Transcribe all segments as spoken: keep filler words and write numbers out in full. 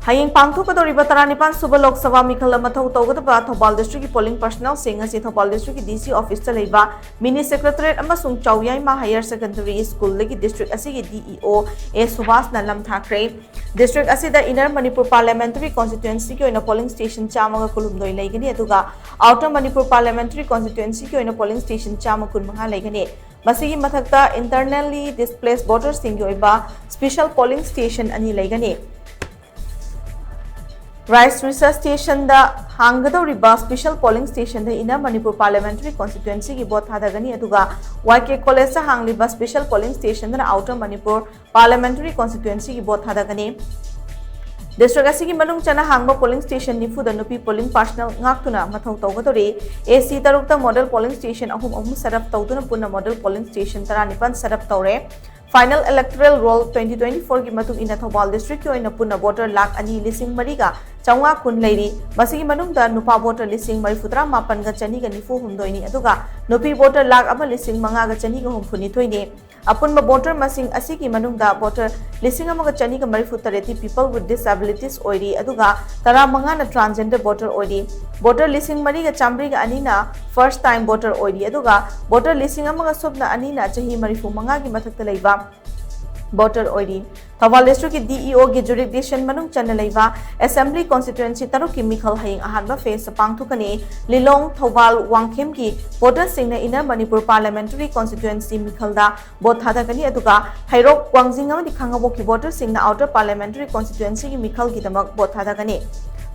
ꯍꯌꯦꯡ ꯄꯥꯡꯊꯣꯛꯀꯗꯧꯔꯤꯕ ꯇꯔꯥꯅꯤꯄꯥꯟ ꯁꯨꯕ ꯂꯣꯛ ꯁꯚꯥ ꯃꯤꯈꯜꯗ ꯃꯊꯧ ꯇꯧꯒꯗꯕ ꯊꯧꯕꯥꯜ ꯗꯤꯁꯇ꯭ꯔꯤꯛꯀꯤ ꯄꯣꯂꯤꯡ ꯄꯔꯁꯅꯦꯜꯁꯤꯡ ꯑꯁꯤ ꯊꯧꯕꯥꯜ ꯗꯤꯁꯇ꯭ꯔꯤꯛꯀꯤ ꯗꯤ ꯁꯤ ꯑꯣꯐꯤꯁꯇ ꯂꯩꯕ ꯃꯤꯅꯤ ꯁꯦꯀ꯭ꯔꯦꯇꯔꯤꯌꯦꯠ ꯑꯃꯁꯨꯡ ꯆꯥꯎꯌꯥꯏꯃ ꯍꯥꯌꯔ ꯁꯦꯀꯦꯟꯗꯔꯤ ꯁ꯭ꯀꯨꯜꯗꯒꯤ ꯗꯤꯁꯇ꯭ꯔꯤꯛ ꯑꯁꯤꯒꯤ ꯗꯤ ꯏ ꯑꯣ ꯑꯦ ꯁꯨꯕꯥꯁꯅ ꯂꯝꯊꯥꯈ꯭ꯔꯦ꯫ ꯗꯤꯁꯇ꯭ꯔꯤꯛ ꯑꯁꯤꯗ ꯏꯟꯅꯔ ꯃꯅꯤꯄꯨꯔ ꯄꯥꯔꯂꯤꯌꯥꯃꯦꯟꯇꯔꯤ ꯀꯣꯟꯁꯇꯤꯇ꯭ꯋꯦꯟꯁꯤꯒꯤ ꯑꯣꯏꯅ ꯄꯣꯂꯤꯡ ꯁ꯭ꯇꯦꯁꯟ ꯆꯥꯝꯃꯒ ꯀꯨꯟꯍꯨꯝꯗꯣꯏ ꯂꯩꯒꯅꯤ, ꯑꯗꯨꯒ ꯑꯥꯎꯇꯔ ꯃꯅꯤꯄꯨꯔ ꯄꯥꯔꯂꯤꯌꯥꯃꯦꯟꯇꯔꯤ ꯀꯣꯟꯁꯇꯤꯇ꯭ꯋꯦꯟꯁꯤꯒꯤ ꯑꯣꯏꯅ ꯄꯣꯂꯤꯡ ꯁ꯭ꯇꯦꯁꯟ ꯆꯥꯝꯃ ꯀꯨꯟꯃꯉꯥ ꯂꯩꯒꯅꯤ꯫ ꯃꯁꯤꯒꯤ ꯃꯊꯛꯇ ꯏꯟꯇꯔꯅꯦꯜꯂꯤ ꯗꯤꯁꯄ꯭ꯂꯦꯁ ꯚꯣꯇꯔꯁꯤꯡꯒꯤ ꯑꯣꯏꯕ ꯁ꯭ꯄꯦꯁꯦꯜ ꯄꯣꯂꯤꯡ ꯁ꯭ꯇꯦꯁꯟ ꯑꯅꯤ ꯂꯩꯒꯅꯤ꯫ ꯔꯥꯏꯁ ꯔꯤꯁꯔꯁ ꯁ꯭ꯇꯦꯁꯟꯗ ꯍꯥꯡꯒꯗꯧꯔꯤꯕ ꯁ꯭ꯄꯦꯁꯦꯜ ꯄꯣꯂꯤꯡ ꯁ꯭ꯇꯦꯁꯟꯗ ꯏꯟꯅꯔ ꯃꯅꯤꯄꯨꯔ ꯄꯥꯔꯂꯤꯌꯥꯃꯦꯟꯇꯔꯤ ꯀꯣꯟꯁꯇꯤꯇ꯭ꯋꯦꯟꯁꯤꯒꯤ ꯚꯣꯠ ꯊꯥꯗꯒꯅꯤ, ꯑꯗꯨꯒ ꯋꯥꯏ ꯀꯦ ꯀꯣꯂꯦꯖꯇ ꯍꯥꯡꯂꯤꯕ ꯁ꯭ꯄꯦꯁꯦꯜ ꯄꯣꯂꯤꯡ ꯁ꯭ꯇꯦꯁꯟꯗꯅ ꯑꯥꯎꯇꯔ ꯃꯅꯤꯄꯨꯔ ꯄꯥꯔꯂꯤꯌꯥꯃꯦꯟꯇꯔꯤ ꯀꯣꯟꯁꯇꯤꯇ꯭ꯋꯦꯟꯁꯤꯒꯤ ꯚꯣꯠ ꯊꯥꯗꯒꯅꯤ꯫ ꯗꯤꯁꯇ꯭ꯔꯤꯛ ꯑꯁꯤꯒꯤ ꯃꯅꯨꯡ ꯆꯟꯅ ꯍꯥꯡꯕ ꯄꯣꯂꯤꯡ ꯁ꯭ꯇꯦꯁꯟ ꯅꯤꯐꯨꯗ ꯅꯨꯄꯤ ꯄꯣꯂꯤꯡ ꯄꯥꯔꯁꯅꯦꯜ ꯉꯥꯛꯇꯨꯅ ꯃꯊꯧ ꯇꯧꯒꯗꯧꯔꯤ꯫ ꯑꯦ ꯁꯤ ꯇꯔꯨꯛꯇ ꯃꯣꯗꯦꯜ ꯄꯣꯂꯤꯡ ꯁ꯭ꯇꯦꯁꯟ ꯑꯍꯨꯝ ꯑꯍꯨꯝ ꯁꯦꯠ ꯑꯞ ꯇꯧꯗꯨꯅ ꯄꯨꯟꯅ ꯃꯣꯗꯦꯜ ꯄꯣꯂꯤꯡ ꯁ꯭ꯇꯦꯁꯟ ꯇꯔꯥꯅꯤꯄꯥꯟ ꯁꯦꯠ ꯑꯞ ꯇꯧꯔꯦ꯫ Final electoral roll twenty twenty ꯐꯣꯔꯒꯤ ꯃꯇꯨꯡ ꯏꯟꯅ ꯊꯧꯕꯥꯜ ꯗꯤꯁꯇ꯭ꯔꯤꯛꯀꯤ ꯑꯣꯏꯅ ꯄꯨꯟꯅ ꯚꯣꯇꯔ ꯂꯥꯈ ꯑꯅꯤ ꯂꯤꯁꯤꯡ ꯃꯔꯤꯒ ꯆꯥꯝꯃꯉꯥ ꯀꯨꯟ ꯂꯩꯔꯤ꯫ ꯃꯁꯤꯒꯤ ꯃꯅꯨꯡꯗ ꯅꯨꯄꯥ ꯚꯣꯇꯔ ꯂꯤꯁꯤꯡ ꯃꯔꯤꯐꯨ ꯇꯔꯥ ꯃꯥꯄꯟꯒ ꯆꯅꯤꯒ ꯅꯤꯐꯨ ꯍꯨꯝꯗꯣꯏꯅꯤ, ꯑꯗꯨꯒ ꯅꯨꯄꯤ ꯚꯣꯇꯔ ꯂꯥꯈ ꯑꯃ ꯂꯤꯁꯤꯡ ꯃꯉꯥꯒ ꯆꯅꯤꯒ ꯍꯨꯝꯐꯨ ꯅꯤꯊꯣꯏꯅꯤ꯫ ꯑꯄꯨꯟꯕ ꯚꯣꯇꯔ ꯃꯁꯤꯡ ꯑꯁꯤꯒꯤ ꯃꯅꯨꯡꯗ ꯚꯣꯇꯔ ꯂꯤꯁꯤꯡ ꯑꯃꯒ ꯆꯅꯤꯒ ꯃꯔꯤꯐꯨ ꯇꯔꯦꯠꯇꯤ ꯄꯤꯄꯜ ꯋꯤꯠ ꯗꯤꯁꯑꯦꯕꯤꯂꯤꯇꯤꯁ ꯑꯣꯏꯔꯤ, ꯑꯗꯨꯒ ꯇꯔꯥꯃꯉꯥꯅ ꯇ꯭ꯔꯥꯟꯁꯖꯦꯟꯗꯔ ꯚꯣꯇꯔ ꯑꯣꯏꯔꯤ꯫ ꯚꯣꯇꯔ ꯂꯤꯁꯤꯡ ꯃꯔꯤꯒ ꯆꯥꯝꯃꯔꯤꯒ ꯑꯅꯤꯅ ꯐꯥꯔꯁ ꯇꯥꯏꯝ ꯚꯣꯇꯔ ꯑꯣꯏꯔꯤ, ꯑꯗꯨꯒ ꯚꯣꯇꯔ ꯂꯤꯁꯤꯡ ꯑꯃꯒ ꯁꯨꯞꯅ ꯑꯅꯤꯅ ꯆꯍꯤ ꯃꯔꯤꯐꯨ ꯃꯉꯥꯒꯤ ꯃꯊꯛꯇ ꯂꯩꯕ ꯚꯣꯇꯔ ꯑꯣꯏꯔꯤ꯫ ꯊꯧꯕꯥꯜ ꯗꯤꯁꯇ꯭ꯔꯤꯛꯀꯤ ꯗꯤ ꯏ ꯑꯣꯒꯤ ꯖꯨꯔꯤꯁꯗꯤꯛꯁꯟ ꯃꯅꯨꯡ ꯆꯟꯅ ꯂꯩꯕ ꯑꯦꯁꯦꯝꯕ꯭ꯂꯤ ꯀꯣꯟꯁꯇꯤꯇ꯭ꯋꯦꯟꯁꯤ ꯇꯔꯨꯛꯀꯤ ꯃꯤꯈꯜ ꯍꯌꯦꯡ ꯑꯍꯥꯟꯕ ꯐꯦꯖꯇ ꯄꯥꯡꯊꯣꯛꯀꯅꯤ꯫ ꯂꯤꯂꯣꯡ, ꯊꯧꯕꯥꯜ, ꯋꯥꯡꯈꯦꯝꯒꯤ ꯚꯣꯇꯔꯁꯤꯡꯅ ꯏꯟꯅꯔ ꯃꯅꯤꯄꯨꯔ ꯄꯥꯔꯂꯤꯌꯥꯃꯦꯟꯇꯔꯤ ꯀꯣꯟꯁꯇꯤꯇ꯭ꯋꯦꯟꯁꯤ ꯃꯤꯈꯜꯗ ꯚꯣꯠ ꯊꯥꯗꯒꯅꯤ, ꯑꯗꯨꯒ ꯍꯩꯔꯣꯛ, ꯋꯥꯡꯖꯤꯡ ꯑꯃꯗꯤ ꯈꯥꯉꯕꯣꯛꯀꯤ ꯚꯣꯇꯔꯁꯤꯡꯅ ꯑꯥꯎꯇꯔ ꯄꯥꯔꯂꯤꯌꯥꯃꯦꯟꯇꯔꯤ ꯀꯣꯟꯁꯇꯤꯇ꯭ꯋꯦꯟꯁꯤꯒꯤ ꯃꯤꯈꯜꯒꯤꯗꯃꯛ ꯚꯣꯠ ꯊꯥꯗꯒꯅꯤ꯫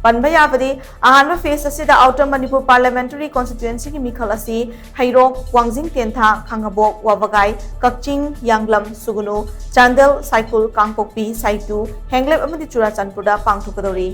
ꯄꯟꯕ ꯌꯥꯕꯗꯤ, ꯑꯍꯥꯟꯕ ꯐꯦꯖ ꯑꯁꯤꯗ ꯑꯥꯎꯇꯔ ꯃꯅꯤꯄꯨꯔ ꯄꯥꯔꯂꯤꯌꯥꯃꯦꯟꯇꯔꯤ ꯀꯣꯟꯁꯇꯤꯇ꯭ꯋꯦꯟꯁꯤꯒꯤ ꯃꯤꯈꯜ ꯑꯁꯤ ꯍꯩꯔꯣꯛ, ꯋꯥꯡꯖꯤꯡ ꯇꯦꯟꯊꯥ, ꯈꯥꯉꯕꯣꯛ, ꯋꯥꯕꯒꯥꯏ, ꯀꯛꯆꯤꯡ, ꯌꯥꯡꯂꯝ, ꯁꯨꯒꯨꯅꯨ, ꯆꯥꯟꯗꯦꯜ, ꯁꯥꯏꯀꯨꯜ, ꯀꯥꯡꯄꯣꯛꯄꯤ, ꯁꯥꯏꯇꯨ, ꯍꯦꯡꯂꯦꯞ ꯑꯃꯗꯤ ꯆꯨꯔꯥꯆꯥꯟꯄꯨꯔꯗ ꯄꯥꯡꯊꯣꯛꯀꯗꯧꯔꯤ꯫